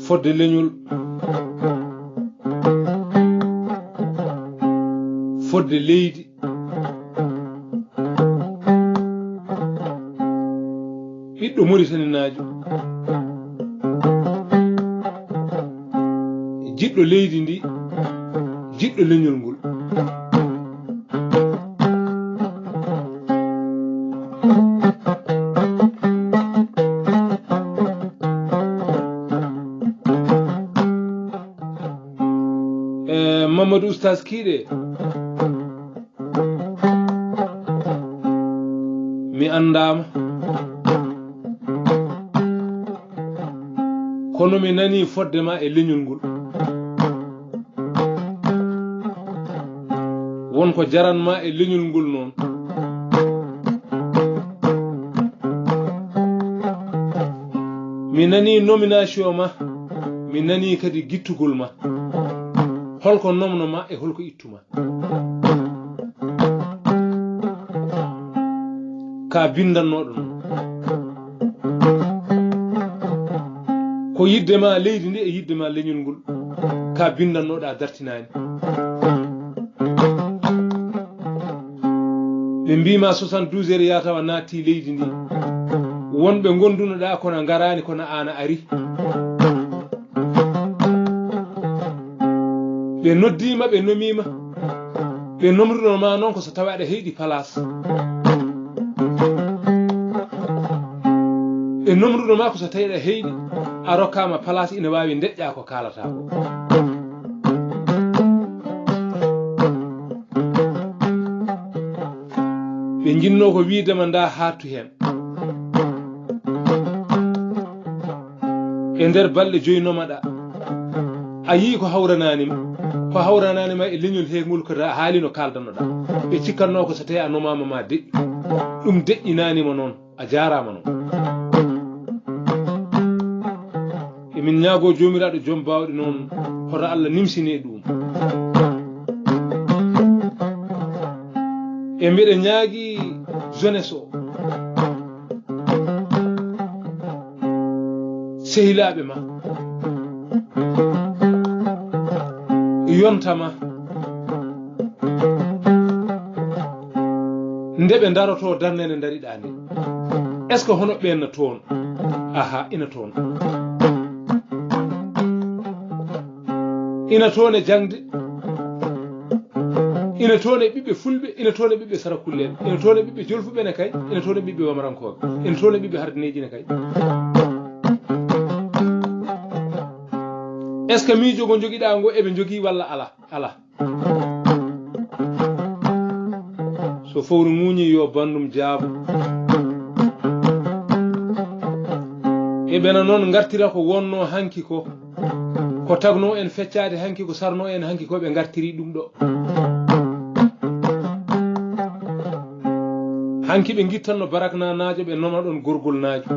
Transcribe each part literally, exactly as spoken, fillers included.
Fodde leñol, fodde leydi, ɓiɗɗo Moritaninaajo, jiɗɗo leydi ndi, jiɗɗo leñol ngol. E, Mamadou Oustaz Kiiɗe, mi anndaama, kono mi nanii fodde ma e leñol ngol. Won ko jaran ma e leñol ngol noon. Mi nanii nomination ma, mi nanii kadi gittugol ma. Holko nomno ma e holko ittu ma? Ka bindannoɗo noon. Ko yidde ma leydi ndi e yidde ma leñol ngol. Ka bindannoɗa dartinaani. Ɓe mbiima soixante-douze heures yaa tawa naatti leydi ndi. Wonɓe ngondunoɗa kono ngaraani kono aan a ari. Ɓe noddiima, ɓe nomiima. Ɓe nomruno ma noon ko so tawi aɗa heyɗi palaas. Ɓe nomruno ma ko so tawi aɗa heyɗi, a rokkaama palaas ina waawi ndeƴƴa ko kaalata ko. Ɓe njinnoo ko wiidema nda haattu heen. E nder balɗe joyi nomaɗa, a yii ko hawranaani ma, ko hawranaani ma e leñol he ngol ko da-, haalino kaaldannoɗa. Ɓe cikkatnoo ko so tawi a nomaama ma deƴƴu. Ɗum deƴƴinaani ma noon. A jaaraama noon. Emin ñaagoo Joomiraaɗo Joom Baawɗe noon, hoto Allah nimsine ɗum. E mbiɗa ñaagi jeunesse o, sehilaaɓe ma, yonta ma, nde ɓe ndarotoo darnde nde ndariɗaa nde. Est-ce que hono ɓeen na toon? Aha, ina toon. Ina toon e jaŋde. Ina toon e ɓiɓɓe fulɓe, ina toon e ɓiɓɓe sarakulleeɓe, ina toon e ɓiɓɓe jolfuɓe ne kay, ina toon e ɓiɓɓe wamarankooɓe, ina toon e ɓiɓɓe hardineeji ne kay. Est-ce que miijo ngo njogiɗaa ngo eɓe njogii walla alaa? Alaa. So fowru ŋuuñi yo banndum jaabo. Eɓena noon ngartira ko wonnoo hanki ko. Ko tagnoo en feccaade hanki, ko sarnoo en hanki ko ɓe ngartiri ɗum ɗo. Hanki ɓe ngittanno baraknanaajo, ɓe noma ɗon gorgolnaajo.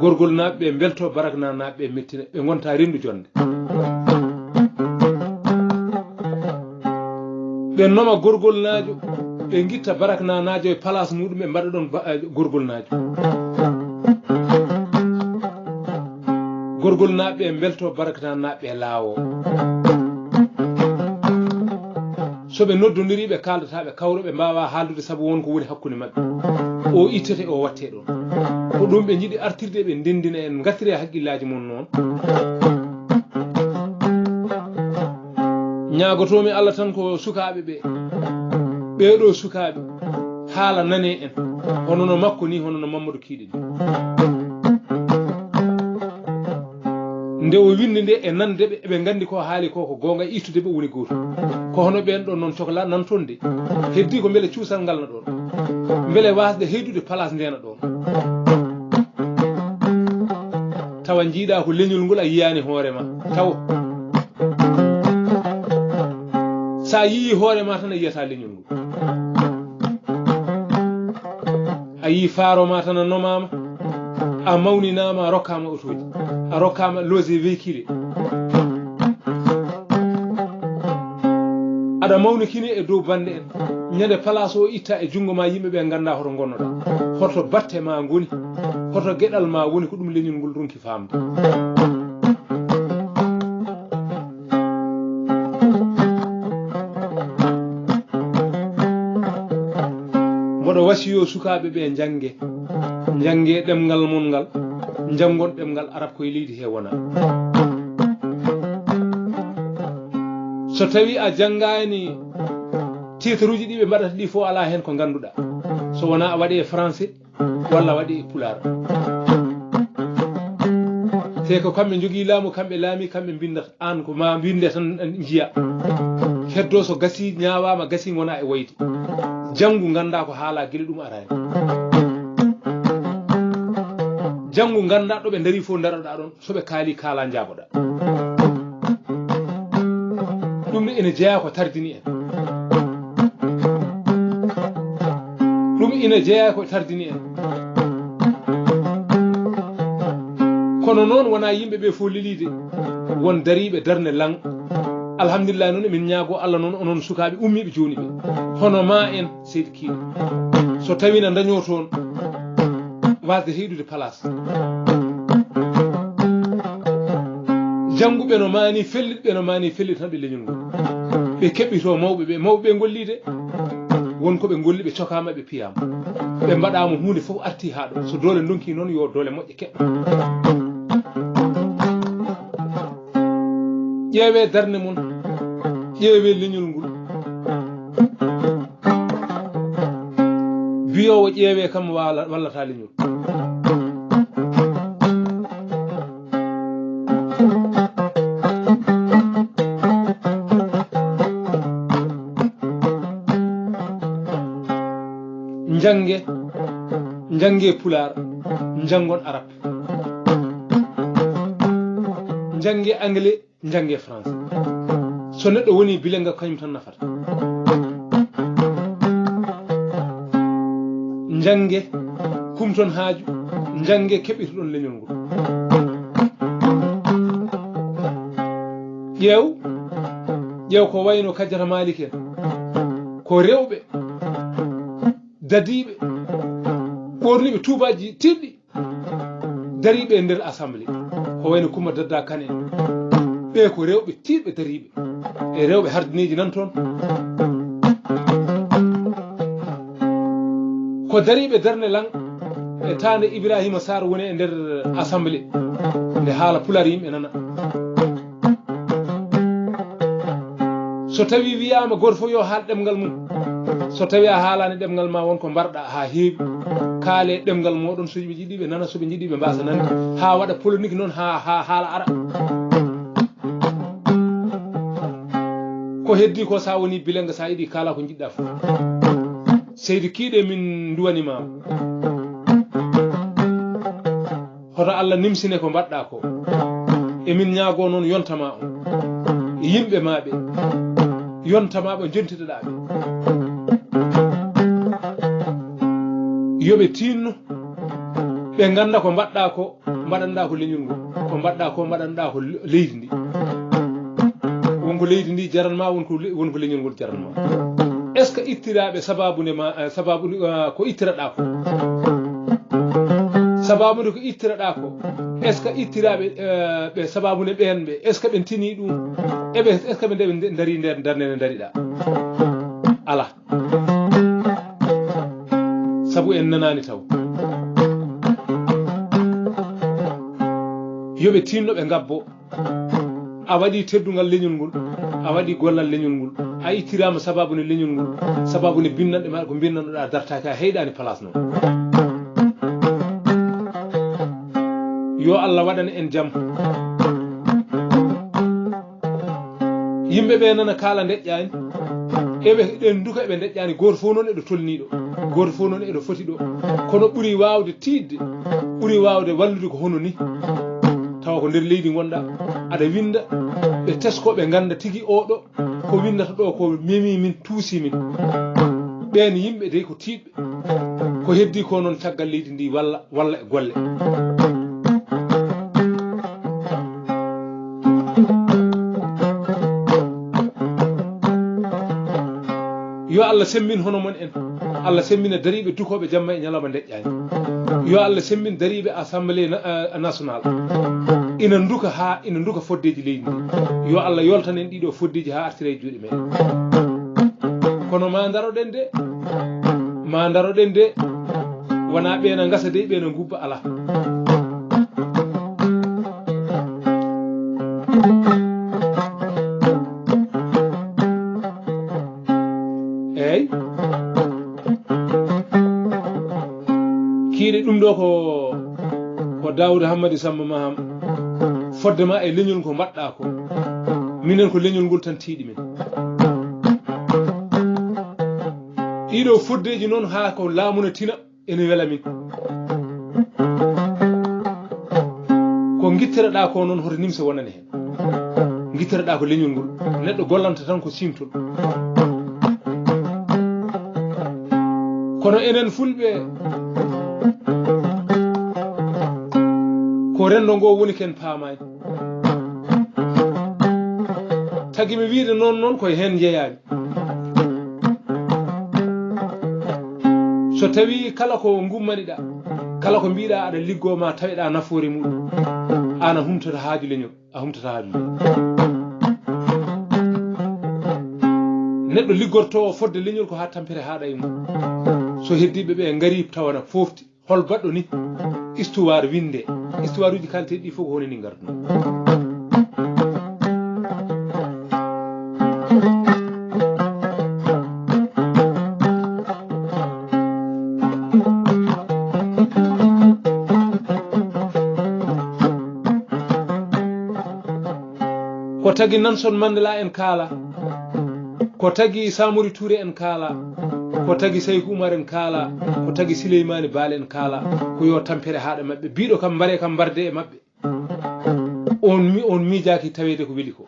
Gorgolnaaɓe ɓe mbelto, baraknanaaɓe ɓe mettina, ɓe ngonta renndu jonnde. Ɓe noma gorgolnaajo, ɓe ngitta baraknanaajo e palaas muɗum, ɓe mbaɗa ɗon ba-, eh, gorgolnaajo. Gorgolnaaɓe ɓe mbelto, baraknanaaɓe ɓe laawo. So ɓe noddondiri, ɓe kaaldata, ɓe kawra, ɓe mbaawa haaldude sabu won ko woni hakkunde maɓɓe. O ittete, o watte ɗon. Ko ɗum ɓe njiɗi artirde, ɓe ndendina en, ngartire haqqillaaji mon noon. Ñaagotoomi Allah tan ko sukaaɓe ɓe, ɓee ɗoo sukaaɓe, haala nane en, hono no makko ni, hono no Mammadu Kiiɗe ni. Nde o winndi nde e nande ɓe, eɓe nganndi ko haali ko, ko goonga, ittude ɓe woni gootum. Ko hono ɓeen ɗoon noon coklaa nan toon de. Heddii ko mbele cuusal ngal na ɗoon. Mbele waasde heydude palaas nde na ɗoon. Tawa njiiɗaa ko leñol ngol a yiyaani hoore ma. Taw. A yii hoore ma tan a yiyata leñol ngol. A yii faaro ma tan a nomaama, a mawninaama, a rokkaama otooji, a rokkaama loge véhiculé. Aɗa mawnikini e dow bannde en. Ñande place o itta e junngo ma, yimɓe ɓe ngannda hoto ngonnoɗa, hoto batte ma ngoni, hoto geɗal ma woni, ko ɗum leñol ngol ronki faamde. Mboɗo wasiyo sukaaɓe ɓe njannge, njannge ɗemngal mon ngal, njanngon ɗemngal arab koye leydi he wona. So tawi a janngaani titre uji ɗi ɓe mbaɗata ɗi fof, alaa heen ko ngannduɗa. So wonaa a waɗi e français, walla waɗi e pulaar. Te ko kamɓe njogii laamu, kamɓe laami, kamɓe mbinndata. Aan ko ma mbinnde tan njiya. Heddo so gasi, ñaawaama, gasi, ngona e wayde. Janngu ngannda ko haala gila ɗum araani. Janngu ngannda ɗo ɓe ndarii fof, ndaroɗa ɗon. So ɓe kaali, kaala, njaaboɗa. Ɗum ne ina jeyaa ko tardini en. Ɗum ina jeyaa ko tardini en. Kono noon wonaa yimɓe ɓe fof leliide. Won dariiɓe darnde laŋ. Alhamdulillah, noon emin ñaagoo Allah noon, onon sukaaɓe ummiiɓe jooni ɓe. Hono ma en, Seydi Kiiɗe. So tawii na ndañoo toon, waasde heyɗude place. Jannguɓe no maani, fellitɓe no maani, fellit tan ɓe leñol ngol. Ɓe keɓɓitoo mawɓe ɓe, mawɓe ɓe ngolli de. Won ko ɓe ngolli, ɓe cokaama, ɓe piyaama. Ɓe mbaɗaama huunde fof arti haa ɗo. So doole ndonki noon, yo doole moƴƴe keɓɓe. Ƴeewee darnde mon, ƴeewee leñol ngol. Biyoowo ƴeewee kam waala-, wallata leñol. Njannge, njannge pulaar, njanngon arab. Njannge anglais, njannge français. So neɗɗo woni bilingue, kañum tan nafata. Njannge, kumton haaju, njannge, keɓitoɗon leñol ngol. Ƴeew, ƴeew ko wayno Kadiata Malick en. Ko rewɓe dadiiɓe, ɓoorniiɓe tuubaaji tiiɗɗi, dariiɓe e nder assemblée, ko wayno Kumba Dadda Kan en. Ɓe ko rewɓe tiiɗɓe dariiɓe, e rewɓe hardineeji nan toon. Ko dariiɓe darnde lan e taande Ibrahima Sarr woni e nder assemblée, nde haala pulaar yimɓe nana. So tawi wiyaama gooto fof yo haal ɗemngal mum, so tawi a haalaani ɗemngal ma, won ko mbarɗa haa heewi, kaale ɗemngal mooɗon, so ɓe njiɗi ɓe nana, so ɓe njiɗi ɓe mbaasa nande, haa waɗa polémique noon, haa, haa haala ara. Ko heddi ko, sa woni bilingue, sa yiɗi kaala ko njiɗɗa fof. Seydi Kiiɗe, min nduwani ma. Hoto Allah nimsine ko mbaɗɗa ko. Emin ñaago noon yonta ma on. E yimɓe ma ɓe. Yonta ma ɓe, jontitoɗa ɓe. Yo ɓe tinno. Ɓe ngannda ko mbaɗɗa ko, mbaɗanɗa ko leñol ngol. Ko mbaɗɗa ko, mbaɗanɗa ko le-, leydi ndi. Won ko leydi ndi jaran ma, won ko le-, won ko leñol ngol jaran ma. Est-ce que ittiraɓe sababu nde ma, eh, sababu nde, eh, ko ittiraɗa ko? Sababu nde ko ittiraɗa ko? Est-ce que ittiraɓe, eh, ɓe sababu nde ɓen ɓe, est-ce que ɓe tini ɗum? Eɓe, est-ce que ɓe nde-, nde-, ndari nder darnde nde ndariɗa? Ala. Sabu en nanaani taw. Yo ɓe tinno ɓe ngabbo. A waɗi teddungal leñol ngol, a waɗi gollal leñol ngol, a ittiraama sababu ne leñol ngol, sababu ne binnanɗe ma ko binnanɗoɗa dartaaki, a heyɗaani place noon. Yo Allah waɗan en jam. Yimɓe ɓe nana kaala ndeƴƴaani. Eɓe ɗen duka eɓe ndeƴƴaani. Gooto fof noon eɗo tolnii ɗo. Gooto fof noon eɗo foti ɗo. Kono ɓuri waawde tiiɗde, ɓuri waawde wallude ko hono ni. Tawa ko nder leydi ngonɗa, aɗa winnda, ɓe tesko, ɓe ngannda tigi oɗo ko windata ɗo ko memi min, tuusi min. Ɓeen yimɓe dey ko tiiɗɓe. Ko heddi ko noon caggal leydi ndi walla, walla e golle. Yo Allah semmbin hono mon en. Allah semmbina dariiɓe dukooɓe jamma e ñalawma ndeƴƴaani. Yo Allah semmbin dariiɓe Assemblée na-, eh, nationale. Ina nduka haa, ina nduka foddeeji leydi ndi. Yo Allah yoltan en ɗiɗo foddeeji haa artira e juuɗe meɗen. Kono ma ndaroɗen de, ma ndaroɗen de, wonaa ɓeena ngasa dey, ɓeena ngubba alaa. Eey. Kiiɗe ɗum ɗo ko, ko Daawuda Hammadi Sammba Maham. Fodde ma e leñol ko mbaɗɗa ko. Minen ko leñol ngol tan tiiɗi min. Ɗiɗo foddeeji noon haa ko laamu ne tina. Ene wela min. Ko ngittereɗaa ko noon, hoto nimse wonani heen. Ngittereɗaa ko leñol ngol. Neɗɗo gollanta tan ko siimtol. Kono enen Fulɓe, ko renndo ngo woni ken paamaani. Tagi mi wiide noon, noon ko e heen njeyaami. So tawii kala ko ngummaniɗaa, kala ko mbiiɗaa aɗa liggoo, ma taweɗaa nafoore muɗum, aan a humtata haaju leñol, a humtata haaju leñol. Neɗɗo liggortoowo fodde leñol ko haa tampere haaɗa e mum. So heddiiɓe ɓe ngarii tawana foofti. Hol baɗɗo ni? Histoire winde. Histoire uji kalteeɗi ɗi fof ko hono ni ngarduno. Ko tagi Nelson Mandela en kaala. Ko tagi Samori Touré en kaala, ko tagi Sayku Umar en kaala, ko tagi Sileymaani Baal en kaala, ko yo tampere haaɗa maɓɓe. Biiɗo kam mbare kam mbarde e maɓɓe. On mi-, on miijaaki taweede ko weli ko.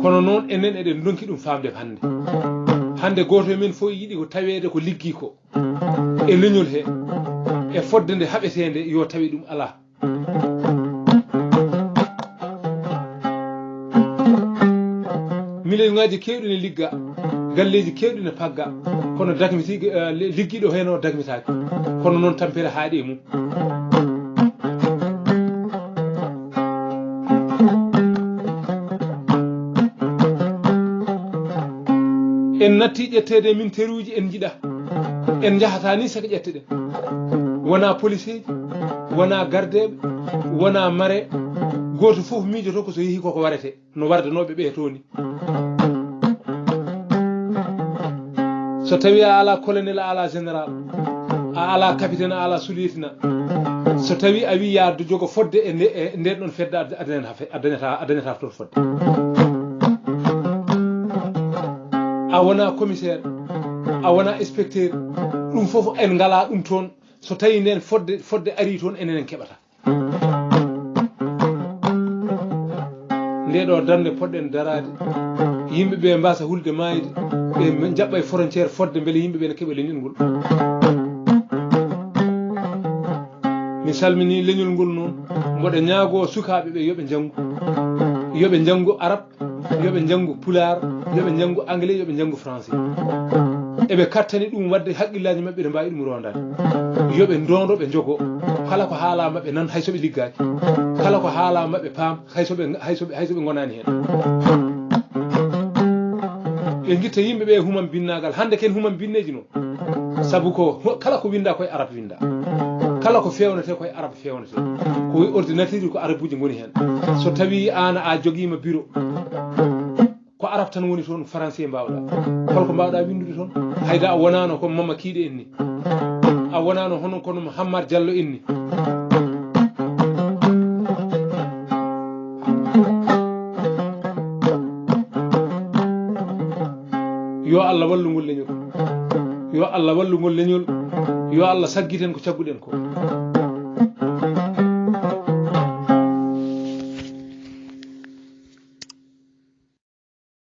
Kono noon enen eɗen ndonki ɗum faamde hannde. Hannde gooto e men fof yiɗi ko taweede ko liggii ko. E leñol he, e fodde nde haɓeteende yo tawe ɗum alaa. Million ŋaaji keewɗi ne ligga, galleeji keewɗi ne pagga, kono dagmiti, eh, liggiiɗo heen o dagmitaaki. Kono noon tampere haaɗi e mum. En natti ƴetteede min teruuji en njiɗa. En njahata ni saka ƴetteɗen. Wona policeeji, wona gardeeɓe, wona mare. Gooto fof miijoto ko so yehi koko warete. No wardanooɓe ɓe toon ni. So tawii a alaa colonel, a alaa général, a alaa capitaine, a alaa sous-lieutenant, so tawii a wii yaa jogo fodde e nde, e nden ɗon fedde, a, a dañata fe-, a dañata, a dañata toon fodde. A wonaa commissaire, a wonaa inspecteur, ɗum fof en ngalaa ɗum toon. So tawii nden fodde, fodde arii toon, enen en keɓata. Nde ɗo darnde poɗɗen daraade, yimɓe ɓe mbasa hulde maayde, ɓe jaɓɓa e frontière fodde mbele yimɓe ɓe ne keɓa leñol ngol. Mi salmini leñol ngol noon, mboɗo ñaagoo sukaaɓe ɓe yo ɓe njanngu, yo ɓe njanngu arab, yo ɓe njanngu pulaar, yo ɓe njanngu anglais, yo ɓe njanngu français. Eɓe kattani ɗum waɗde haqqillaaji maɓɓe, ɓe mbaawi ɗum roondaade. Yo ɓe ndoondo, ɓe njogo. Kala ko haalaa maɓɓe nan, hay so ɓe liggaaki. Kala ko haalaa maɓɓe paam, hay so ɓe, hay so ɓe, hay so ɓe ngonaani heen. Ɓe ngitta yimɓe ɓe humam binnaagal. Hannde ken humam binneeji noon. Sabu ko ho-, kala ko winnda koye arab winnda. Kala ko feewnete koye arab feewnete. Ko e ordinateur ko arabuuji ngoni heen. So tawii aan a jogiima bureau, ko arab tan woni toon, français mbaawɗa. Holko mbaawɗa winndude toon? Hayda a wonaano ko Mama Kiiɗe en ni. A wonaano hono kono Hammar Jallo en ni. Yo Allah wallu ngol leñol. Yo Allah wallu ngol leñol. Yo Allah saggiten ko cagguɗen ko.